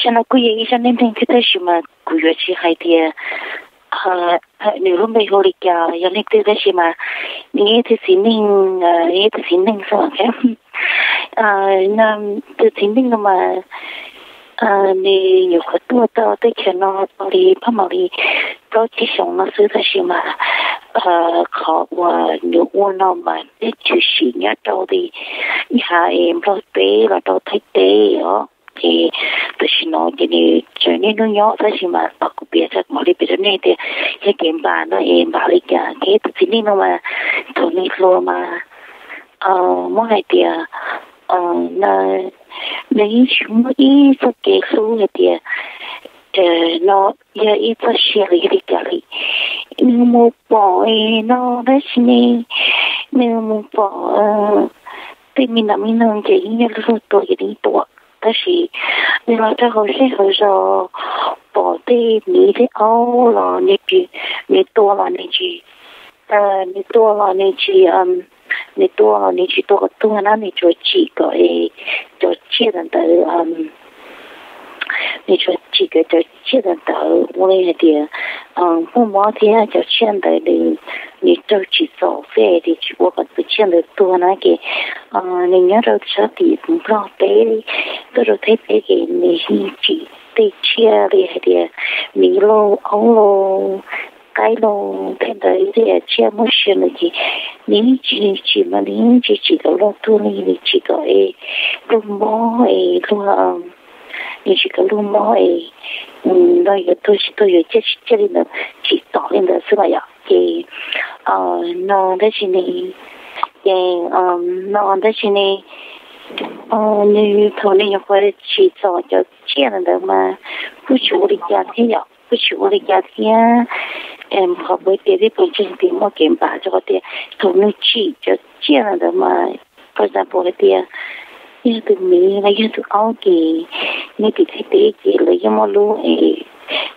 Cov no kuj yog ib zaj neej neeg thiab tab sis mas kuv yuav tsis hais tias nws lub npe hu li cas los yog leej twg tab sis mas nws yog ib tug txiv neej, yog ib tug txiv neej xwb. Tus txiv neej no mas nws nyuam qhuav tuaj rau teb chaws no tau li pab mam li plaub tsib xyoos no xwb tab sis mas qhov uas nws ua no mas twb tshwm sim nyob rau li ib hav es Nplog teb los rau Thaib teb os. Ces tam sim no ces nws tseem niaj hnub nyob tab sis mas tom kuv piav txog kom li piav rau nej tias yog kev npam no es npam li cas. Ces tus txiv neej no mas thaum nws hluas mas muab hais tias nws yeej tsis muaj ib txoj kev hlub hais tias no yog ib txoj sia los yog li cas li. Nws mus pom no tab sis ne, nws mus pom tej me nam me noog ces yeej yog luag tua ces nws tua, tab sis nws los rau hauv zej hauv zos pom tej miv tej aub los nws tua los nws tsis, nws tua los nws tsis, nws tua los nws tsis tua kom tuag na, nws tsuas tsim kom cov tsiaj ntawd, nws tsuas tsim kom cov tsiaj ntawd ua li hais tias muaj mob thiab cov tsiaj ntawd nws raug tsim txom xwb, nws tsis ua kom tus tsiaj ntawd tuag na. Ces nws nyob rau sab tim Nplog teb tuaj rau Thaib teb ces nws yeej tsim tej tsiaj li hais tias miv lauj, aub lauj, qaib lauj, tej ntawd tej yam tsiaj muaj sia ntawd ces nws yeej tsis, tsis mas nws yeej tsis tsim kom luag tuag li, nws tsim kom es luag mob es luag, nws tsis kom luag mob es luag yuav tuag tsis tuag yuav ciaj tsis ciaj li ntawd, tsim tom li ntawd xwb mas yom. Ces no tab sis ne, ces no tab sis ne, nws thaum nws nyuam qhuav tsim txom cov tsiaj ntawd mas kuj tsis ua li cas thiab yom, kuj tsis ua li cas thiab. Qhov kuv tias tib pliag tseem tias muaj kev npam rau qhov tias thaum nws tsim cov tsiaj ntawd mas, for example hais tias yog tus miv los yog tus aub ces nyob tim Thaib teb ces lawv yeej muaj lub es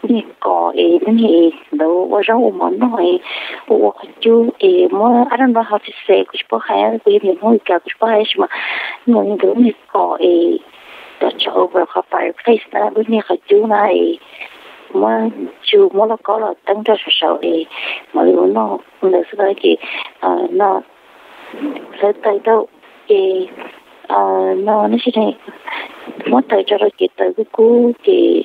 niag kos es lub niag es lawv ua zaub ua mov noj es ua ua qhov cub es muab, I don't know how to say, kuv tsis paub hais, kuv yog niam Hmoob li cas kuv tsis paub hais tab sis mas nws ua li ntawd lub niag kos es cov tsau over qhov fireplace na, lub niag qhov cub na es muab tsu muab lauj kaub los teeb rau saum saud es mam li ua noj ntawd xwb na. Ces no lawv taws rau ces no neb si muab taws tso rau ces taws kub kub ces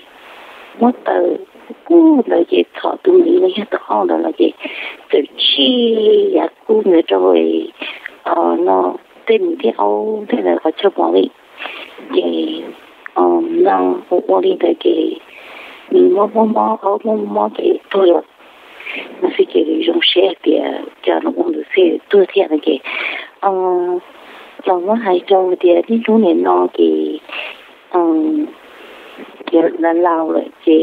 muab taws kub kub ntawd ces txhom tus miv los yog tus aub ntawd los ces txawm tsij yav kub ntawd rau no tej miv tej aub tej ntawd qhov chaw mov li. Ces no ua ua li ntawd ces miv muaj muaj mob, aub muaj muaj mob ces tuag lawm. No xwb ces zoo siab hais tias cov no ua ntawd xwb tuag thiab no ces los muab hais rau tias niaj hnub nim no ces ces laus laus lawm ces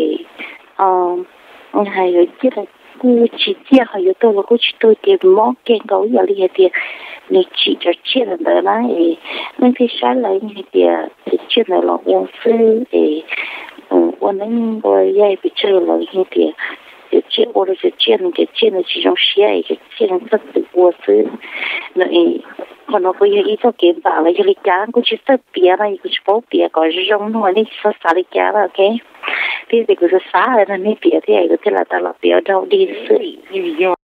hais yuav ciaj los kuj tsis ciaj, ho yuav tuag los kuj tsis tuag ces mob kawg nkaus ib yam li hais tias nws tsim cov tsiaj ntawd na es leej twg saib los yeej hais tias cov tsiaj ntawd los ua xwb es ua neeb ua yaig pes tsawg los yeej hais tias cov tsiaj ua rau cov tsiaj no, cov tsiaj no tsis zoo siab es cov tsiaj no txhob txwm ua xwb no. Qhov no kuj yog ib txoj kev npam los yog li cas kuj tsis txawj piav no, kuv tsis paub piav kom zoo no nej tsis txhob xav li cas na, ok. Thiab tias kuv xav xav no nej piav thiab kuv thiaj li tau los piav rau dig xwb.